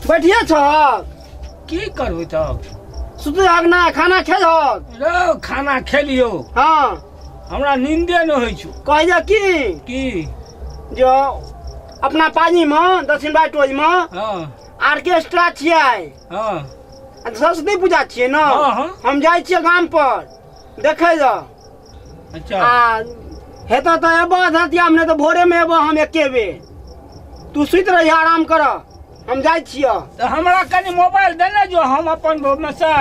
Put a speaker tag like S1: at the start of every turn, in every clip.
S1: बैठिए छहक।
S2: की करबै तब?
S1: सुतहक ना, खाना खेलहक?
S2: रौ खाना खेलियौ।
S1: हाँ।
S2: हमरा नींदे नहि होइ छौ।
S1: कहैया की
S2: की
S1: जो अपना पानी में दक्षिण बाई टोल में
S2: हाँ
S1: आर्केस्ट्रा छियै।
S2: हाँ।
S1: आ सरस्वती पूजा छियै ने।
S2: हाँ, हाँ।
S1: हम जाइ छियै गाम पर देखै लए।
S2: अच्छा।
S1: आ हेतऽ तऽ एबऽ अधरतियामे, नहि तऽ भोरेमे एबऽ हम एके बेर। तू सुति रही, आराम कर, हम जाइ छियऽ।
S2: तऽ हमरा कनि मोबाइल देने जो, हम अपन ओहिमे से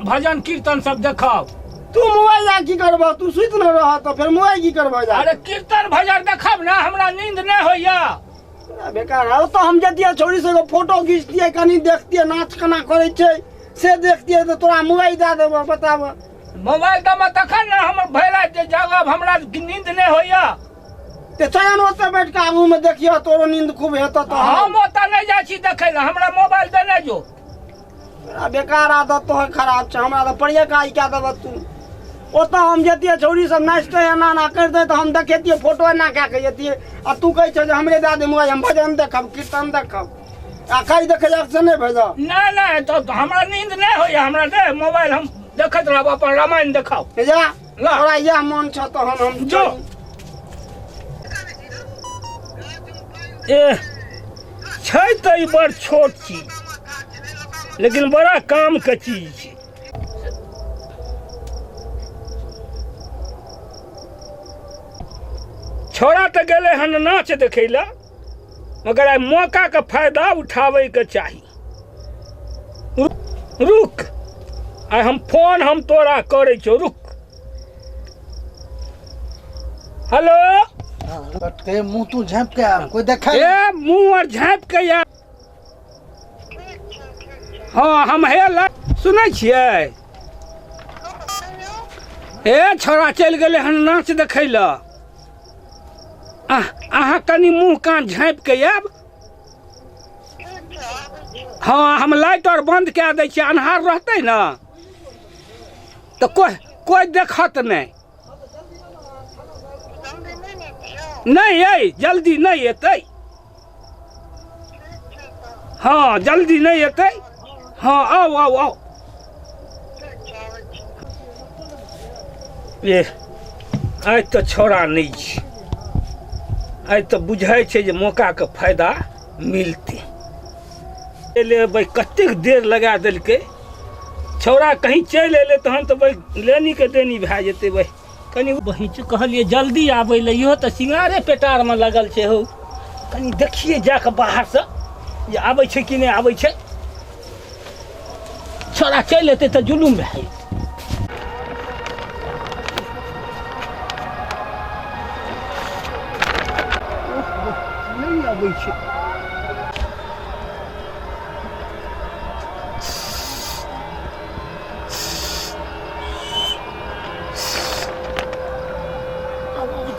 S2: भजन कीर्तन सब देखब।
S1: तू मोबाइल लए की करबह? तू सुति न रह तऽ फेर मोबाइल की करबह जा?
S2: अरे कीर्तन भजन देखब ने, हमरा नींद नहि होइया।
S1: बेकार है। ओतऽ हम जतियै छौड़ी सबके फोटो घिचतियै, कनि देखतियै नाच केना करै छै से देखतियै, तऽ तोरा मोबाइल दए देबऽ? बताबऽ।
S2: मोबाइल देबऽ तखन ने हमर भरि राति जे जागब, हमरा नींद नहि होइया।
S1: तऽ चल ओतऽ बैठ कऽ आगूमे देखियौ, तोरो नींद खूब हेतौ। तऽ
S2: हम ओतऽ नहि जाइ छी देखै लए, हमरा मोबाइल देने जो।
S1: तोरा बेकार आदत तोहर खराब छै, हमरा तऽ पढ़िए काज कए देबह तू। ओतऽ हम जैतियै, छौड़ी सब नाचितै, एना एना करितै तऽ हम देखेतियै, फोटो एना कए कऽ जैतियै, आ तू कहै छौ जे हमरे दए दे मोबाइल, हम भजन देखब, कीर्तन देखब, आ काज देखै से नहि भेजब।
S2: नहि नहि, तऽ हमरा नींद नहि होइया, हमरा दे मोबाइल, हम देखैत रहब अपन रामायण देखब।
S1: जा।
S2: ला।
S1: तोरा इएह मन छौ तहन हम
S2: जो। ए छै तऽ ई बड़ छोट चीज, लेकिन बड़ा काम के चीज छै। छोड़ा तऽ गेलै हन नाच देखै लए, मगर आइ मौकाके फायदा उठाबैके चाही। रुक, आइ हम फोन हम तोरा करै छौ, रुक। हेलो।
S3: के मुंह तू झाँप के आब कोई देखा
S2: ए मुंह और झाँप के आ। हाँ हम हे ल सुनै छियै? ए छोड़ा चलि गेलै हन नाच देखै लए। अहाँ कनि मुँह कान झाँपि के आयब। हाँ हम लाइट और बंद कए दै छियै, अन्हार रहतै ने तऽ कोइ कोइ देखत नहि। नहि अइ जल्दी नहि एतै। हाँ जल्दी नहि एतै। हाँ आउ आउ आउ। ए आइ तऽ छौड़ा नहि छै, आइ तऽ बुझाइ छै जे मौकाके फायदा मिलतै। एलै भाइ कतेक देर लगा देलकै छौड़ा, कहीं चलि एलै तहन तऽ भाइ लेनीके देनी भए जेतै। भाइ कनि बहिच कहलियै जल्दी आबै लए, इहो तऽ सिंगारे पेटारमे लगल छै। हौ कनि देखियै जाकऽ बाहरसँ जे आबै छै कि नहि आबै छै। छौड़ा चलि एतै तऽ जुलुम भए जेतै। नहि अबै छै।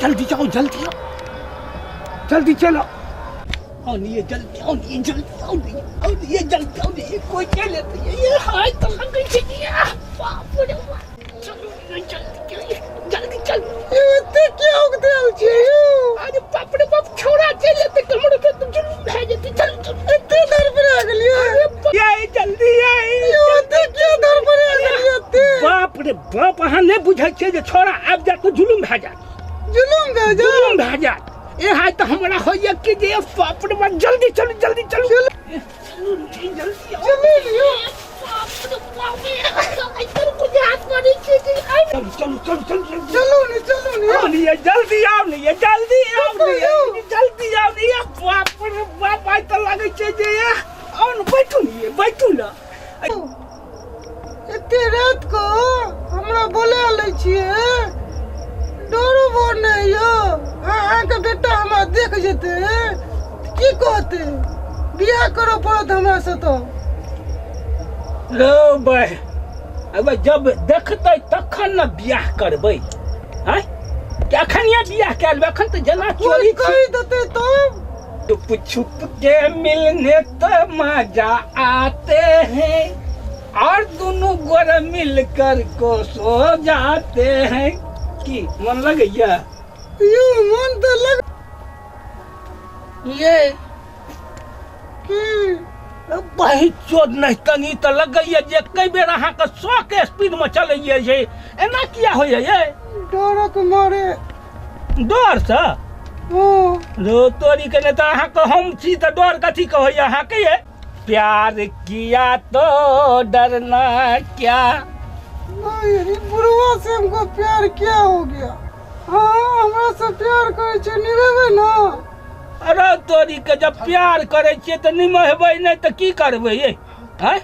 S2: जल्दी जाओ, जल्दी आओ, जल्दी चलो। आओ नहीं, जल्दी आओ नहीं, जल्दी आओ नहीं, आओ नहीं, जल्दी आओ नहीं, कोई चले तो ये हाय तो लग गई थी। बाप रे बाप, चलो जल्दी जल्दी चलो।
S1: एते के उगदेल छै यौ?
S2: अरे बाप रे बाप, छोड़ा चले ते कमर पे तो जुलूम भए जेतै। चल चल,
S1: एते दर पर आ गेलियै।
S2: ये जल्दी ये।
S1: यौ एते के दर पर आ गेलियै एते?
S2: बाप रे बाप, अहाँ नहि बुझै छियै जे छोड़ा आबि जायत तऽ जुलूम भए जायत।
S1: जुलूम भए जायत?
S2: जुलूम भए जायत। ए हाय तऽ हमरा होइया कि जे बाप रे बाप, जल्दी चलू, जल्दी चलू, चलू जल्दी आओ।
S1: चलू यौ।
S2: बाप रे बाप, आइ तर कुछ हाथ मारै छै। चलू चलू चलू चलू चलू।
S1: चलू ने, चलू ने।
S2: आओ ने, जल्दी आओ ने, जल्दी आओ ने, जल्दी आओ ने। बाप रे बाप, आइ तऽ लागै छै जे आओ ने, बैठू ने, बैठू ने।
S1: एते रात को हमरा बोला लै छियै, डरो भर नहि यौ? अहाँके बेटा हमरा देख जेतै की कहतै? बियाह करऽ पड़त हमरा से तऽ।
S2: रो भाइ, अबे जब देखतै तखन ने बियाह करबै। आँय कि अखन ये बियाह कए लेबै? अखन तऽ जेना
S1: कोइ
S2: चोरी छी।
S1: कहि देतै तब?
S2: छुप छुप के मिलने तो मजा आते हैं और दोनों गोर मिलकर को सो जाते हैं। की मन लगैया?
S1: यौ मन तऽ लग
S2: ये
S1: की
S2: बही चोद नहि तनी तऽ लगैया जे कई बेर अहाँके 100 के स्पीड में चलैया जे एना किया होइया ये?
S1: डरक मारे।
S2: डर से?
S1: हँ।
S2: रो तोरी के, नहि तऽ अहाँके हम छी तऽ डर कथी के होइया अहाँके ये? प्यार किया तो डरना क्या।
S1: नहीं, ई बुढ़वा से हमको प्यार क्या हो गया? हाँ, हमरा से प्यार करै छै, निभेबै ना।
S2: अरे तोरी के, जब प्यार करै छियै तऽ निमहेबै नहि तऽ की करबै ये? आँय?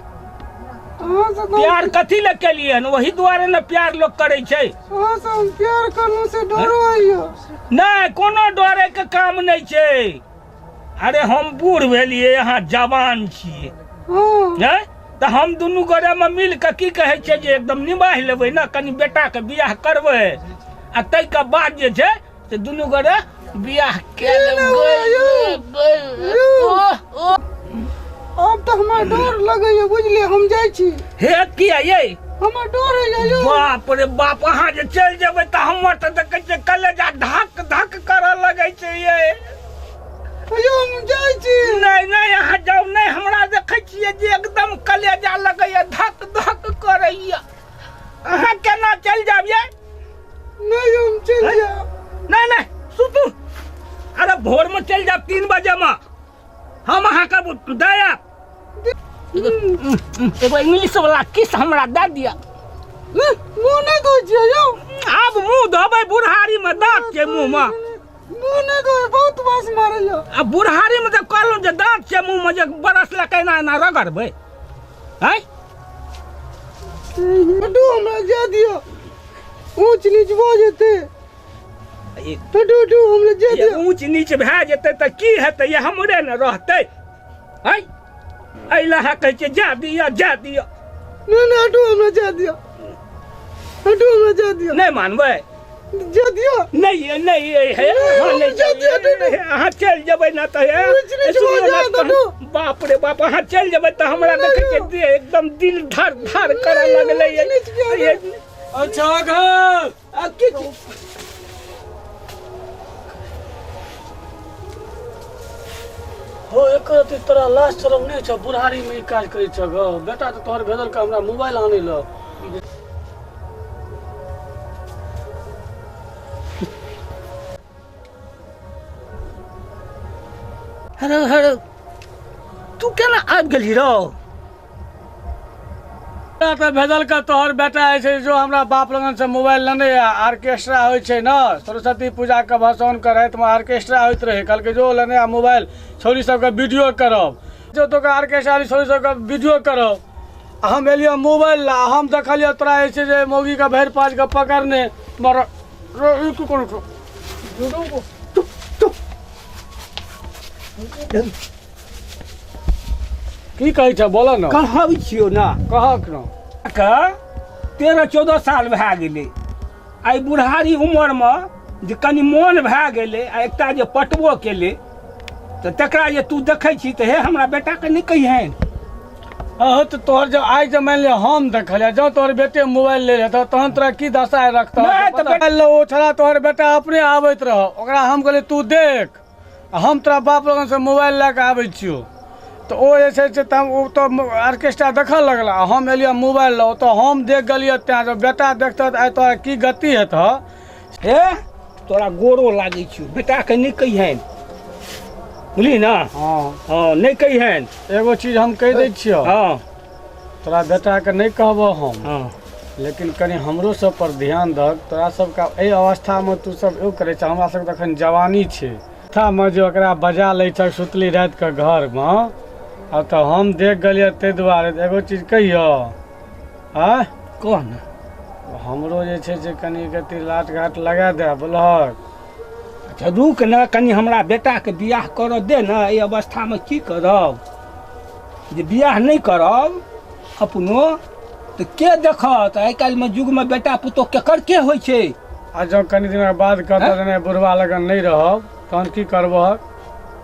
S1: अहाँ से तो
S2: प्यार कथी लए केलियै हन? वही दुआरे ने प्यार लोक करै छै।
S1: अहाँ से हम प्यार करलहुँ से डरो होइया।
S2: नहि, कोनो डरे के काम नहि छै। अरे हम बूढ़ भेलियै, अहाँ जवान छियै।
S1: हँ।
S2: नहि तऽ हम दुनू गोरेमे मिल कऽ की कहै छै जे एकदम निमाहि लेबै ने, कनि बेटाके बियाह करबै आ ताहिके बाद जे छै से दुनू गोरे बियाह कए लेबै।
S1: आब तऽ हमरा डर लगैया, बुझलियै? हम जाइ छी।
S2: हे, किया ये?
S1: हमरा डर होइया यौ।
S2: बाप रे बाप, अहाँ जे चलि जेबै तऽ हमर तऽ देखै छियै कलेजा धक धक करऽ लगै छै ये।
S1: यौ, हम जाइ छी।
S2: नहि नहि, अहाँ जाउ नहि। हमरा देखै छियै जे एकदम कलेजा लगैया धक धक करैया, अहाँ केना चलि जाब ये?
S1: नहि, हम चलि जायब।
S2: नहि नहि, सुतू। अरे भोरमे चलि जायब, 3 बजेमे हम अहाँके दऽ आयब। एगो इंग्लिश वाला किस हमरा दऽ दिअ।
S1: मुँह नहि धोइ छियै यौ।
S2: आब मुँह धोबै? बुढ़ारीमे दाँत छै मुँहमे।
S1: मुँह नहि धोइ, बहुत बास मारैया।
S2: आ बुढ़ारीमे तऽ कहलहुँ जे दाँत छै मुँहमे, जे बरस लए कऽ एना एना रगड़बै? आँय?
S1: हटू, हमरा जा दिअ, ऊँच नीच भऽ जेतै। हटू हटू, हमरा जा
S2: ये
S1: दिअ।
S2: ऊँच नीच भए जेतै तऽ की हेतै? ये हमरे ने रहतै। आँय, एहि लए अहाँ कहै छियै जा दिअ, जा दिअ।
S1: नहि नहि, हटू, हमरा जा दिअ। हटू, हमरा जा दिअ।
S2: नहि मानबै?
S1: जा दिअ।
S2: नहि ये, नहि ये, हे।
S1: नहि,
S2: अहाँ नहि
S1: जा दिअ, हटू, हटू।
S2: हे, अहाँ चलि जेबै ने तऽ हे,
S1: ऊँच नीच
S2: सुनियौ
S1: भऽ
S2: ने
S1: जायत,
S2: तऽ
S1: हटू।
S2: बाप रे बाप, अहाँ चलि जेबै तऽ हमरा
S1: नहि,
S2: देखै छियै
S1: यौ।
S2: देह एकदम दिल धर धर करऽ
S1: नहि,
S2: लगलै
S1: ऊँच नीच किया
S2: ये।
S4: अच्छा घर
S2: आ की
S4: हो एकर अथी तोरा लाज शरम नहि छौ? बुढ़ारीमे ई काज करै छह गो? बेटा तऽ तोहर भेजलकै हमरा मोबाइल आनै लए।
S2: अरे अरे, तू केना आबि गेलही रौ?
S4: बेटा तऽ भेजलकै तोहर बेटा जे छै, जो हमरा बाप लगन से मोबाइल लेने आ। ऑर्केस्ट्रा होइ छै ने, सरस्वती पूजाके भसाउनके रातिमे ऑर्केस्ट्रा होइत रहै। कहलकै जो लेने आ मोबाइल, छौड़ी सबके वीडियो करब। जो तो ऑर्केस्ट्रा वाली छौड़ी सबके वीडियो करब। आ हम एलियै मोबाइल ला, हम देखलियै तोरा जे छै जे मौगीके भरि पाँच के पकड़ने मर रे। ई की करै छौ?
S2: चुप चुप।
S4: की कहै छ, बोल न।
S2: कहै छियौ ने।
S4: कहक न।
S2: के 13-14 साल भए गेलै, आइ बुढ़ारी उमरमे जे कनि मोन भए गेलै आ एकटा जे पटबो केलै तऽ तकरा जे तू देखै छी तऽ हे, हमरा बेटाके नहि कहिहन।
S4: अहो, तऽ तोहर जब आइ जे मानि लिअ हम देखलियै, जँ तोहर बेटे मोबाइल ले रहतौ तहन तोरा की दशा रखतौ?
S2: नहि, तऽ
S4: मोबाइल लऽ ओ छड़ा तोहर बेटा अपने आबैत रह। ओकरा हम कहलियै तू देख, आ हम तोरा बाप लगन से मोबाइल लए कऽ आबै छियौ। तऽ ओ जे छै से तऽ ओ तऽ ऑर्केस्ट्रा देखऽ लगला आ हम एलियै मोबाइल लऽ। ओतऽ हम देख गेलियै, तेँ जब बेटा देखतऽ तऽ आइ तोरा की गति हेतऽ।
S2: हे, तोरा गोरो लागै छियौ, बेटाके नहि कहिहन, बुझली ने?
S4: हँ।
S2: हँ, नहि कहिहन।
S4: एगो चीज हम कहि दै छियौ।
S2: हँ।
S4: तोरा बेटाके नहि कहबऽ हम।
S2: हँ।
S4: लेकिन कनि हमरो सब पर ध्यान दहक। तोरा सबके एहि अवस्थामे तू सब एगो करै छ, हमरा सबके तऽ एखन जवानी छै। अवस्थामे जे ओकरा बजा लै छ सुतली रातिके घरमे, आ तऽ हम देख गेलियै ताहि दुआरे एगो चीज कहियौ? आँय?
S2: कह ने।
S4: हमरो जे छै से कनि कति लाट घाट लगा दे, बुझलहक?
S2: अच्छा रुक ने कनि, हमरा बेटाके बियाह करऽ दे ने। एहि अवस्थामे की करब? जे बियाह नहि करब अपनो तऽ के देखत? आइ काल्हिमे युगमे बेटा पुतोह केकर के होइ छै?
S4: आ जँ कनि दिनक बाद कहतऽ जे नहि, बुढ़वा लगन नहि रहब, तहन की करबहक?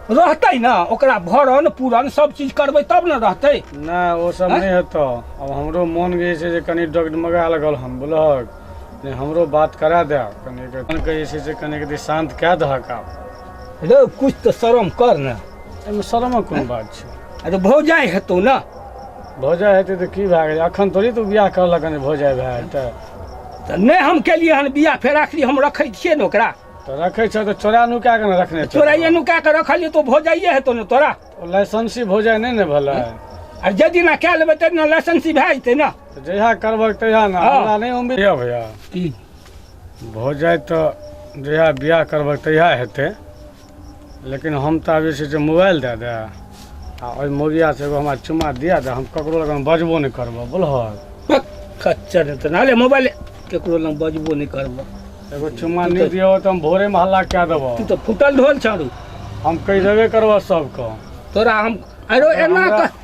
S2: रहतै ने, ओकरा भरन पूरन सब चीज करबै तब ने रहतै।
S4: नहि, ओ सब
S2: आँय?
S4: नहि हेतऽ। आब हमरो मोन जे छै से कनि डगमगा लगल हन, बुझलहक? नहि, हमरो बात करा दे कनि, के जे छै से कनि कनि शान्त कए दहक आब।
S2: रे, कुछ तऽ शरम कर ने।
S4: एहिमे शरमक कोन बात छै?
S2: अरे भौजाइ हेतौ ने।
S4: भौजाइ हेतै तऽ की भए गेलै, अखन थोड़ी तू बियाह करलक हन भौजाइ भए जेतै।
S2: तऽ नहि हम केलियै हन बियाह, फेर आखिरी हम रखै छियै ने ओकरा।
S4: तऽ रखै छह तऽ चोरा नुका कऽ ने रखने छह।
S2: चोराइए नुका कऽ रखलियै तऽ भौजाइए हेतौ ने तोरा।
S4: लाइसेंसी भौजाइ नहि ने भेलै।
S2: आ जाहि दिना कए लेबै ताहि दिना लाइसेंसी भए जेतै ने।
S4: तऽ जहिया करबह तहिया ने, हमरा नहि उम्मीद यऽ भैया।
S2: की
S4: भौजाइ तऽ जहिया बियाह करबह तहिया हेतै, लेकिन हम तऽ आब जे छै से मोबाइल दए दे आ ओहि मोगियासँ एगो हमरा चुम्मा दिया दे, हम ककरो लग बजबो नहि करबह, बुझलहक?
S2: खच्चर तऽ नाले मोबाइल ककरो लग बजबो नहि करबह।
S4: एगो चुम्मा नहि दियौ तऽ हम भोरेमे हल्ला कए देबह।
S2: तू तऽ फुटल ढोल छौ।
S4: हम कहि देबे करबह सबके
S2: तोरा। हम अरे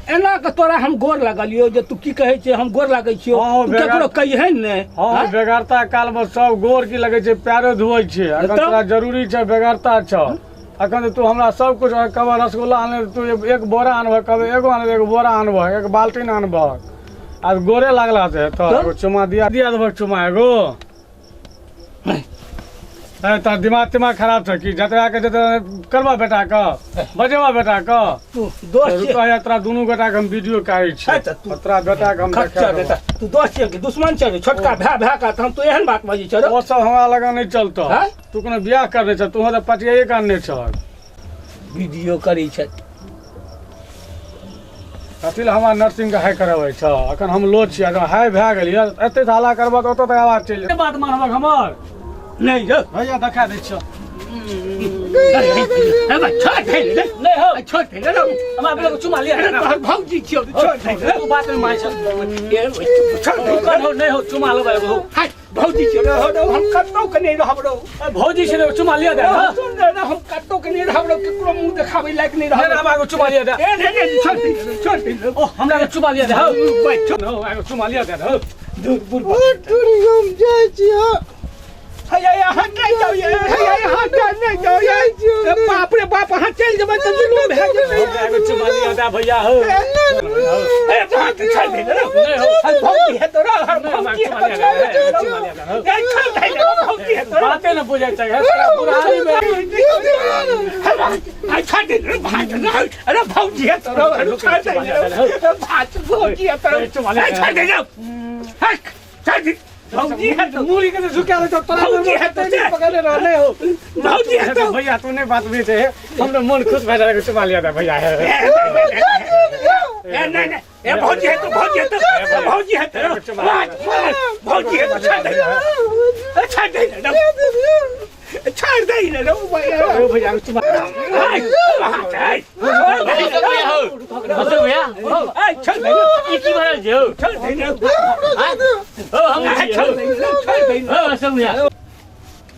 S2: एना कऽ तोरा हम गोर लगलियौ जे तू की कहै छै, हम गोर लागै छियौ, ककरो कहिहे ने।
S4: हँ, बेगरता कालमे सब गोर की लगै छै, पैरो धोइ छै। अखन तोरा जरूरी छै, बेगरता छौ अखन तऽ तू हमरा सब कुछ कहबह। रसगुल्ला आनले तू एक बोरा आनबह, कहबै एगो आनबह, एक बोरा आनबह, एक बाल्टीन आनबह, आ गोरे लागला से तऽ एगो चुम्मा दिया दिया देबह चुम्मा एगो। तोहर दिमाग तिमाग खराब छौ की? जतरा के जतरा करबह बेटा के, बजेबह बेटा के।
S2: दोस्त
S4: तोरा दुनू गोटा के हम वीडियो काटै छी, तोरा बेटा के हम
S2: देखा। तू दोस्त छियै कि दुश्मन छियै? छोटका भाय भाय का हम तू एहन बात बजै छौ?
S4: ओ सब हमरा लग नहि चलतौ। तू कोनो बियाह करने छह? तू तऽ पटियाए के आनने छह।
S2: वीडियो करै छै
S4: कथी लए हमरा नर्सिंग के हाई करबै छह? अखन हम लो छियै, अगर हाई भए गेलियै एते हल्ला करबह तऽ ओतऽ तक आवाज चलि जेतै। बात मानबह हमर?
S2: नहीं जो
S4: भैया देखा दै छियौ।
S2: नहीं हो, छोड़ दे हमरा बेटा चुमा लिया। भौजी छियौ, छोड़ दे।
S5: तू बात नहीं मानै छौ।
S2: छोड़ दे।
S5: नहीं हो, चुमा लेबै एगो।
S2: भौजी छियौ, हम कतौ के नहीं रहब रौ।
S5: भौजी छै, चुमा लिया दे।
S2: सुन रे, हम कतौ के नहीं रहब रौ, केकरो मुंह देखाबै लायक नहीं रहब।
S5: हमरा एगो चुमा लिया दे।
S2: ए छोड़ दे, छोड़ दे।
S5: ओ हमरा एगो चुमा लिया दे। हो, एगो चुमा लिया दे। हो
S2: दूर दूर
S3: हम जाइ छियौ।
S2: बाप रे बाप, अहाँ चलि जेबै तऽ जुलुम भए जेतै।
S4: एगो चुमा लिया दे भैया। हो बाते ने बुझै छै।
S2: अरे भौजी है तोरा, भौजी है तोरा, छोड़ दे। भौजी है तो
S4: मूड़ी के झुका ले तोरा।
S2: भौजी है तो
S4: पकड़ले रहले हो।
S2: भौजी है तो
S4: भैया तू नहीं बात बुझै छै, हमरा मन खुश भए जाइ। चुमा लिया दे भैया।
S2: ए नहीं नहीं, ए भौजी है तो, भौजी है तो, भौजी है तो, भौजी है तो, छोड़ दे, छोड़ दे, छोड़ दे रे भैया।
S4: ओ भैया चुमा
S5: भैया
S2: छोड़ दे।
S5: ई की भरल छै?
S2: छोड़ दे।
S5: ओ हम
S2: छोड़ दे, छोड़ दे।
S5: ओ अशोक भैया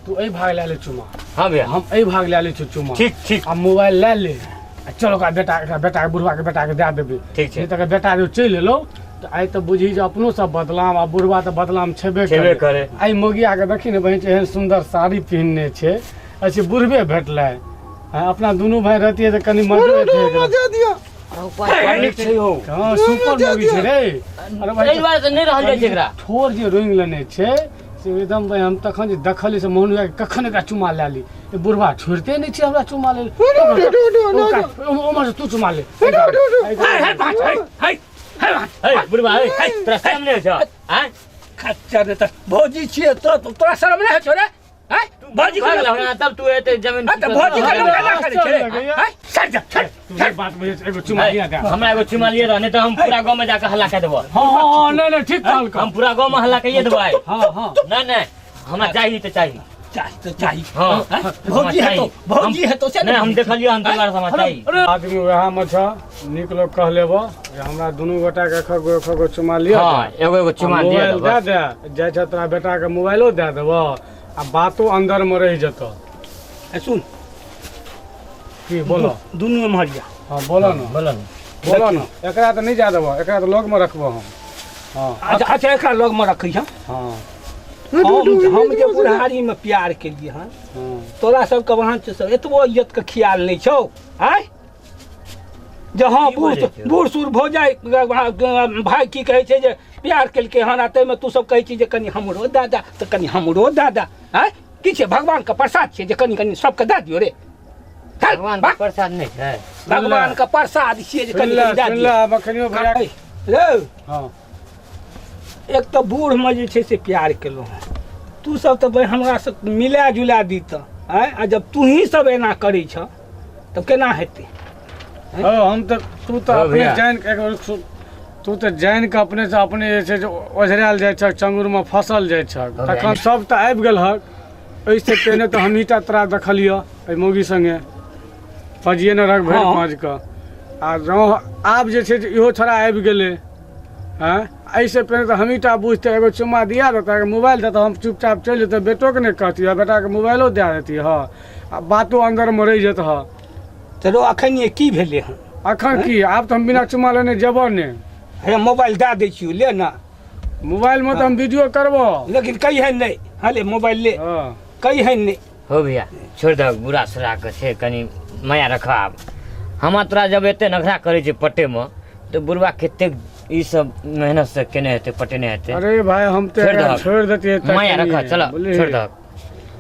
S4: तू एहि भाग लए ले चुमा।
S5: हां भैया,
S4: हम एहि भाग लए ले छी चुमा।
S5: ठीक ठीक।
S4: आ मोबाइल लए ले आ चल ओकरा बेटा, एकरा बेटा के, बुढ़वा के बेटा के दए देबै।
S5: ठीक छै।
S4: नहि तऽ बेटा जो चलि एलौ तऽ आइ तऽ बुझी जे अपनो सब बदलाम आ बुढ़वा तऽ बदलाम छेबे
S5: छेबे करे।
S4: आइ मोगिया के देखी ने बहिन, एहन सुन्दर साड़ी पहिनने छै, अच्छे बुढ़बे भेटलै। अपना दुनू भाई रहतियै तऽ कनि मजो एतै। हँ, सुपर मूवी छै रे। अरे भाई
S5: एहि दुआरे तऽ नहि रहल जाइ छै एकरा।
S4: ठोर जे रोंगि लेने छै से एकदम भाई। हम तखन जे देखलियै से मोन हुए कखन एकरा चुमा लए ली। बुढ़वा छोड़िते नहि छै हमरा चुमा ले। ओम्हर से तू चुमा ले।
S5: बुढ़वा तोरा शरम नहि होइ छौ? आँय
S2: खच्चर तऽ भौजी छियै तोरा शरम नहि होइ छौ रे? भौजी
S5: तब तू एते जमीन
S2: भौजी के लोग केना करै छै रे? सर जा, छोड़।
S4: बात बुझै छै। एगो चुमा लिया दे
S5: हमरा, एगो चुमा लिया दे, नहि तऽ हम पूरा गाँव में जाके हल्ला कए देबो।
S4: हँ हँ, नहीं नहीं, ठीक कहल।
S5: हम पूरा गाँव में हल्ला कइए देबो।
S4: हँ हँ,
S5: नहीं नहीं, हमरा चाही तऽ चाही,
S2: चाही तऽ चाही।
S5: हँ,
S2: भौजी है तो, भौजी है तो से
S5: नहीं हम देखलियो हम तोरा समाज चाही।
S4: आदमी वएह मे छ, नीक लोग कह लेबो जे हमरा दुनू गोटा के एखो एखो गो चुमा लिया।
S5: हँ, एगो एगो चुमा लिया
S4: दे दे। जाइ छ तोरा बेटा के मोबाइलो दए देबो आ बातो अंदर में रहि जेतौ।
S2: सुन
S4: की बोलो?
S2: दुनू एम्हर जा।
S4: हँ बोलो ने,
S5: बोलो ने,
S4: बोलो ने। एकरा तऽ नहि जा देबो, एकरा तऽ लग में रखबो हम। हँ
S2: अच्छा अच्छा, एकरा लग में रखै छह।
S4: हँ,
S2: हम जे बुढ़ारी में प्यार केलियै हन, तोरा सबके वहाँ से एतबो इज्जत के ख्याल नहीं छौ। आँय जे हँ बूढ़ सूढ़ भऽ जाय भाई की कहै छै जे प्यार केलकै हन, आ ताहिमे तू सब कहै छी जे कनि हमरो दादा तऽ कनि हमरो दादा। आँय की छै, भगवान के प्रसाद छै जे कनि कनि सबके दए दियौ रे। चल,
S6: भगवान
S2: भाग।
S6: के प्रसाद नहि छै।
S2: भगवान के प्रसाद छियै जे
S4: सुन
S2: कनि
S4: ले
S2: कनि दए
S4: सुन
S2: दिअ।
S4: ले मखनियो भैया।
S2: रौ,
S4: हँ।
S2: एक तऽ बूढ़मे जे छै से प्यार केलहुँ हँ, तू सब तऽ बहि हमरासँ मिला जुला दीतऽ आँय, आ जब तूही सब एना करै छह तब केना हेतै?
S4: हँ, हम तऽ तू तऽ
S6: हँ
S4: अपने
S6: भैया।
S4: जानि कऽ एक बेर सुन, तू तऽ जानि कऽ अपने से अपने जे छै से ओझरायल जाइ छह, चंगुरमे फँसल जाइ छह।
S6: भैया।
S4: तखन सब तऽ आबि गेल हक, एहिसँ पहिने तऽ हमही टा तोरा देखलियह एहि मौगी संगे पजिए ने रह भरि
S2: हँ।
S4: पाँच कऽ। आ जँ आब जे छै से इहो छोड़ा आबि गेलै। हँ, एहिसँ पहिने तऽ हमही टा बुझतै, एगो चुम्मा दिया देतै, एगो मोबाइल देतै, हम चुपचाप चलि जेतै, बेटोके नहि कहतियै, बेटाके मोबाइलो दए देतियै। हँ, आ बातो अन्दरमे रहि जेतै। हँ।
S2: तऽ रौ, अखन ये की भेलै हन?
S4: अखन की, आब तऽ हम बिना चुम्मा लेने जेबो ने।
S2: हे, मोबाइल दए दै छियौ, ले ने।
S4: मोबाइलमे तऽ हम वीडियो करबो,
S2: लेकिन कहिहन नहि। हँ, ले मोबाइल ले।
S4: हँ।
S2: कहिहन नहि।
S6: हो भैया, छोड़ि दहक, बुढ़ा सुढ़ाके छै, कनि माया रखऽ। आब हमरा तोरा जब एते नखरा करै छै पटेमे तऽ बुढ़बा कतेक ई सब मेहनत से केने हेतै, पटेने हेतै।
S4: अरे भाय, हम तऽ
S6: छोड़ि
S4: एकरा
S6: दहक।
S4: छोड़ि देतियै तऽ
S6: माया
S4: कनि,
S6: रखऽ, चल।
S4: बुझलिही?
S6: छोड़ि दहक,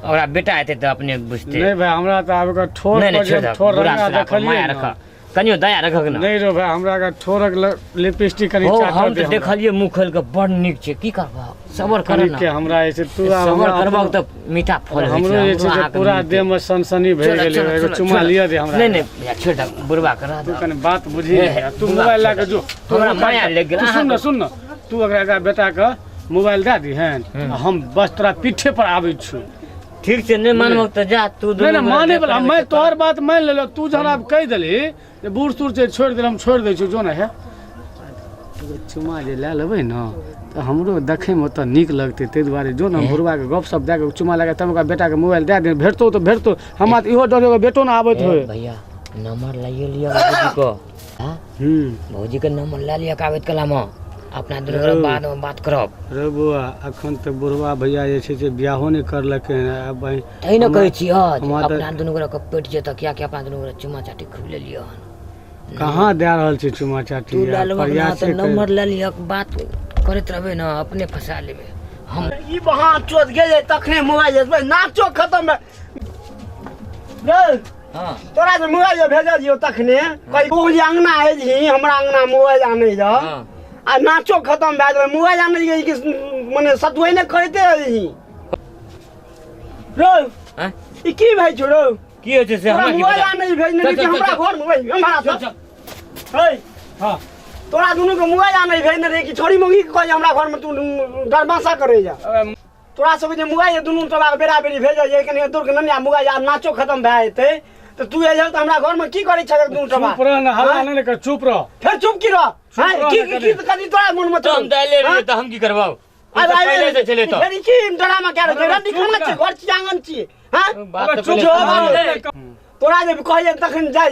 S6: ओकरा बेटा हेतै तऽ अपने बुझतै।
S4: नहि भाय, हमरा तऽ आब एकर ठोर
S6: नहि
S4: पर
S6: नहि,
S4: जे
S6: छोड़ि दहक
S4: ठोर
S6: बुढ़ा
S4: रंगा
S6: सुढ़ाके,
S4: देखलियै
S6: माया
S4: ने।
S6: रखऽ, कनियो दया रखक ने।
S4: नहि रो भाय, हमरा एकर ठोरक लिपस्टिक कनि
S6: हो
S4: चाटऽ
S6: हम
S4: दे
S6: तऽ
S4: हमरा।
S6: देखलियै मुँह खोलि कऽ, बड़ नीक छै। की करबह, सबर कर
S4: कनि
S6: ने।
S4: के हमरा जे छै तू आब
S6: सबर
S4: हमरा
S6: करबह तऽ मीठा फल होइ छै।
S4: हमरो जे छै
S6: हमरो
S4: से
S6: अहाँके
S4: पूरा
S6: मिलतै।
S4: देह मे सनसनी भरि
S6: चलऽ,
S4: गेलै।
S6: चलऽ,
S4: एगो
S6: चलऽ,
S4: चुम्मा
S6: चलऽ।
S4: लिअ दे हमरा।
S6: नहि नहि भैया, छोड़ि दहक, बुढ़बा के रह
S4: तू
S6: दहक।
S4: कनि बात बुझी
S6: हे,
S4: ने। तू
S6: बुढ़बा
S4: मोबाइल लए कऽ
S6: छोड़ि
S4: जो।
S6: दहक। हमरा माया लागि गेल
S4: तू सुन ने।
S6: अहाँके।
S4: सुन ने, तू ओकरा एकरा बेटाके मोबाइल दए दीहन आ हम बस तोरा पीठे पर आबै छियौ।
S6: ठीक छै, नहि मानबह तऽ जा तू।
S4: नहि नहि,
S6: दुनू
S4: माने
S6: गोरा
S4: वाला
S6: जे
S4: मैं
S6: करबै से
S4: तोहर बात मान लेलहुँ। तू जहन आब कहि देलही जे बूढ़ सूढ़ छै, छोड़ि देल, हम छोड़ि दै छियौ। जो ने हे, एगो चुम्मा जे लए लेबै ने तऽ हमरो देखैमे ओतऽ नीक लगतै, ताहि दुआरे जो ने, हम बुढ़बाके गपशप दए कऽ चुम्मा लए कऽ तब ओकरा बेटाके मोबाइल दए दे। भेटतौ तऽ भेटतौ, हमरा तऽ इहो डर होय बेटो ने आबैत
S6: ए,
S4: होय।
S6: भैया, नंबर लाइए लिअ भौजीके। हाँ? भौजीके नंबर लए लिअ, कागज कलामे अपना दुनू गोरा बादमे बात करब।
S4: रे बौआ, अखन तऽ बुढ़बा भैया जे छै से बियाहो नहि करलकै हन। आब बहिन
S6: तै ने कहै छी जे
S4: हमरा तऽ-
S6: अपना दुनू गोरा के पेट जेतऽ, कियाकि अपना दुनू गोरा चुम्मा चाटी खूब लेलियै हन।
S4: कहाँ दए रहल छै चुम्मा चाटी?
S6: तू लए
S4: यार,
S6: लेबहक ना
S4: प्रयासे
S6: तऽ
S4: कर-
S6: नंबर लए लिहक, बात करैत रहबै ने, अपने फंसा लेबै हम।
S1: ई बहा चोत गेलै तखने मोबाइल जे नाचो खतम भए रे।
S6: हँ।
S1: तोरा जे मोबाइल जे भेजल दियौ तखने कही ओ जे अंगना एलही, हमरा अंगना मोबाइल आनै जा
S6: हँ।
S1: आ नाचो खतम भए गेलै, मोबाइल आनै गेल कि मने सतुए नहि करिते रहही रौ।
S6: आँय?
S1: ई की भए छौ रौ?
S6: की होइ छै से
S1: तोरा
S6: हमरा की
S1: मोबाइल
S6: पता?
S1: आनै भेजने
S6: चल,
S1: रही कि
S6: चल,
S1: हमरा
S6: चल।
S1: घर मोबाइल हमरा
S6: चल,
S1: सब
S6: चल।
S1: है।
S4: हँ।
S1: तोरा दुनू के मोबाइल आनै भेजने रही कि छोरी मौगी के कहै हमरा घर में तू दरमासा करे जा? तोरा सबके जे मोबाइल दुनू तोरा बेरा बेरी भेजल जे कनि दूर के ननिया मोबाइल, आब नाचो खतम भए जेतै तऽ तू एलहक तऽ हमरा घर में की करै छह दुनू टबा?
S4: चुप रह ने, हल्ला नहि ने कर, चुप रह।
S1: फेर चुप की रह?
S4: चुप
S1: हैं?
S4: रह
S1: की
S4: ने
S1: की
S4: कनि।
S1: कथी तोरा मन में
S6: तऽ हम तऽ एले रहियै तऽ हम की करबौ?
S1: आब
S6: ई तऽ पहिले से छलै तऽ
S1: फेर ई की ड्रामा कए रहल छै?
S4: अरे
S1: रंडी
S4: चुप
S1: खाना
S4: रह।
S1: छै, घर छी, आंगन छी, हैं?
S6: बात तऽ
S4: चुप
S6: पहिले
S1: जो
S6: सुन
S1: बात
S6: ले।
S1: है। तोरा जे कहलियै तखन जाइ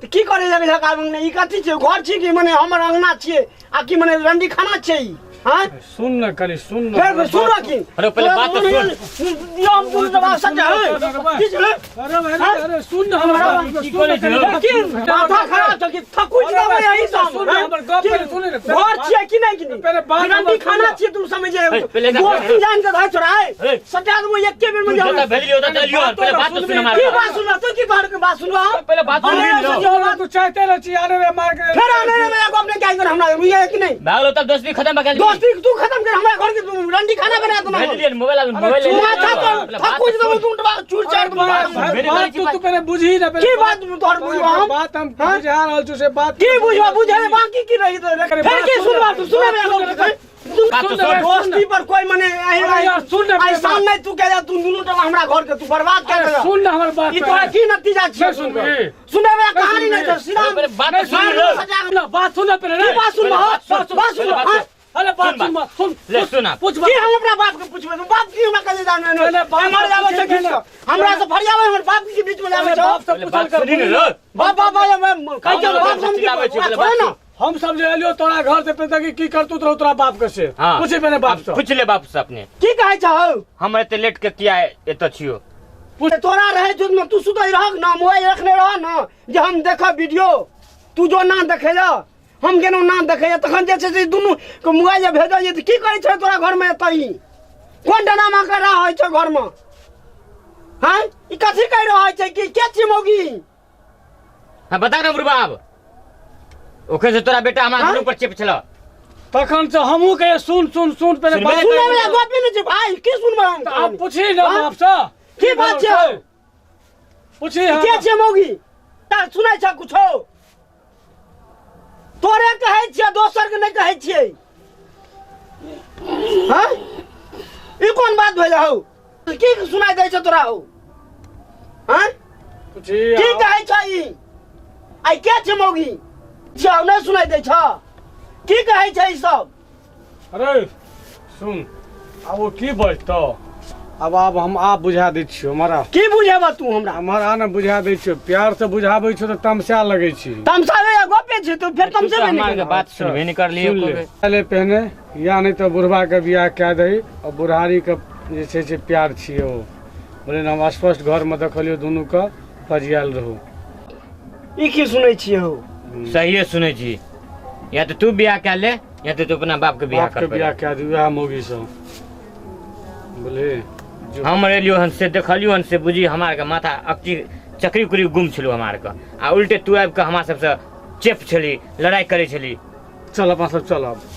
S1: तऽ की करे लगै छह आंगन? ई कथी छै? घर छी कि मने हमर अंगना छियै आ कि मने रंडी खाना छै ई? हैं?
S4: सुन ने कनि, सुन ने।
S1: फेर सुन की?
S6: अरे पहिले बात तऽ सुन।
S1: हम दुनू जवाब सच है की छलै?
S4: अरे भाई, अरे अरे, सुन ने हमर बात,
S6: की
S4: सुन ने
S6: करै
S4: कनि।
S6: छी?
S1: की माथा खराब छ कि थकुच देबै यही सब?
S4: सुन ने हमर गप, पहिले सुन ने।
S1: घर छियै कि नहि कि नहि?
S4: पहिले बात
S1: रंडी
S4: हमर
S1: खाना
S4: सुन।
S1: छियै तू समझे?
S6: हे, पहिले
S1: दोस्ती जान के धर छोड़ाय
S6: हे।
S1: सटा देबो एके बेर में
S6: तू
S1: जाओ।
S6: जतऽ भेजलियौ ओतऽ चलियौ, पहिले बात तऽ सुन हमर।
S1: की बात सुनबा तू? की घर के बात सुनबा?
S6: पहिले बात सुन
S1: अरे,
S6: लियौ।
S1: सच
S4: तू चाहते रह छी आने रे मार के।
S1: फेर आने रे मेरा गप नहीं क्या हमरा बुझिए कि नहीं?
S6: भए गेलौ तब दोस्ती खतम भए गेल।
S1: दोस्ती तू खत्म कर, हमरा घर के तू रंडी खाना बना तू।
S6: भेजलियै मोबाइल, मोबाइल
S1: तू माथा तो थकुच देबो तू टबा चूर चार
S4: भाई,
S6: मेरे
S4: बात
S6: बात
S4: तू तू पहले बुझी ना पहले।
S1: की बात तोहर बुझबा हम?
S4: बात हम
S1: हाँ?
S4: बुझा रहल छु से बात।
S1: की बुझबा? बुझे बाकी की रही तो
S4: अरे
S1: फिर
S4: बात
S1: की
S4: सुन
S1: सुनबा
S4: ना,
S1: तू? सुने
S4: बात
S1: मेरा
S4: सुन ना।
S6: बात
S4: सुन
S6: तो
S4: ना,
S6: सुन।
S1: दोस्ती पर कोई मने
S4: अरे यार, सुन ना
S1: आई
S4: पहले
S1: सामने
S4: बात।
S1: तू कह जा, तू दुनू टबा हमरा घर के तू बर्बाद कर
S4: अरे
S1: देला।
S4: सुन ना हमर बात
S1: ई तोरा की नतीजा छियै?
S4: नहीं सुनबी।
S1: सुने मेरा कहानी नहीं
S4: नहीं
S1: छै सीधा।
S6: पहिले बात तऽ सुन
S1: मार
S6: रौ।
S1: सजा
S4: ना, बात सुन ना पहले
S1: की
S4: रे।
S1: बात सुनबा?
S6: बात सुन,
S1: बात सुन।
S6: पहिले बात
S1: हाँ?
S6: सुन।
S4: अरे बात
S6: सुन
S4: सुन, बात सुन।
S6: ले सुन आप।
S4: पूछ
S1: की
S4: बात।
S1: हम अपना बाप के पूछबै? तू बाप की हमरा कहे जाने
S4: पहिले बाप
S1: मर जाबै छै
S4: पूछे
S1: घीच
S4: ने।
S1: कऽ। हमरा से फरियाबै हमर बाप के बीच में जाबै
S4: अरे
S1: छौ।
S4: बाप से
S6: पहिले
S4: पूछल
S6: बात
S4: कर।
S6: सुनी ने रौ।
S1: बाप बाप बाप कहै छौ बाप से हम की
S6: चिल्लाबै छै, पहिले
S1: छोड़े
S6: बात
S1: ना।
S6: सुन।
S4: हम सब जे एलियो तोरा घर से पता कि की करतूत रहो तोरा बाप के से।
S6: हाँ।
S4: पूछे पहले बाप से।
S6: पूछ ले बाप से अपने।
S1: की कहै छौ?
S6: हम एते लेट के किया एतऽ छियौ?
S1: तोरा रहै छौ तू सुतै रहक ना, मोबाइल रखने रह ना जे हम देखब वीडियो। तू जो ना देखै जा, हम गेलहुँ ना देखै तखन जे छै से दुनू के मोबाइल जे भेजल जे की करै छै तोरा घरमे एतऽ? ई कोन ड्रामा कर रहल छै घरमे? हैं, ई कथी कहि रहल छै? कि के छी मौगी?
S6: हाँ बता ना बुढ़बा आब ओकरे से तोरा बेटा हमरा दुनू पर चेप छल।
S4: तखन से हमहूँ कहिए सुन सुन सुन पहले
S6: सुनबे
S4: बात
S1: सुनै वाला गप नहि छै भाई, की सुनबै हम?
S4: तऽ आब पूछी ना
S1: हाँ?
S4: बाप से
S1: की बात छै?
S4: पूछी।
S1: के छै मौगी? तार सुनै छ कुछो? तोरे कहै छियै, दोसर के नहि कहै छियै। हाँ ई कोन बात भेल हौ? की सुनाइ दै छ तोरा हौ? हाँ
S4: पूछी
S1: की कहै छ ई? आइ के छै मौगी? जाउ नहि सुनाइ दै छ? की कहै छै ई सब?
S4: अरे सुन आब ओ की बजतौ? अब आब हम आप बुझा दै छियौ हमारा।
S1: की बुझेबा तू हमरा?
S4: हमारा ने बुझा दै छियौ, प्यार से बुझाबै छियौ तऽ तमसा लगै छी।
S1: तमसाबे या गपे छै तू फेर तमसेबे
S6: हमरा
S1: नहि
S6: के बात सुनबे नहि करलियै
S4: सुन
S6: एको
S4: ले।
S6: बेर।
S4: पहले पहने या नहीं तो बुढ़वा के बियाह कए दही और बुढ़ारी के जे छै से प्यार छियै ओ। बोले हम स्पष्ट घर में देखलियौ दुनू के फजियाल रहू।
S1: ई की सुनै छियै हौ?
S6: सहिए सुनै छी, या तऽ तू बियाह कए ले या तऽ तू अपना बाप के बियाह
S4: बाप के
S6: कर।
S4: बियाह कए दी वएह मौगी सब। बोले
S6: हम एलियो हन से देखलियो हन से बुझी हमार के माथा अक्ची चक्री उकरी गुम छलू हमार के, आ उल्टे तू आबि के हमरा सबसे चेप छली, लड़ाई करै छली।
S4: चल अपना सब चलब।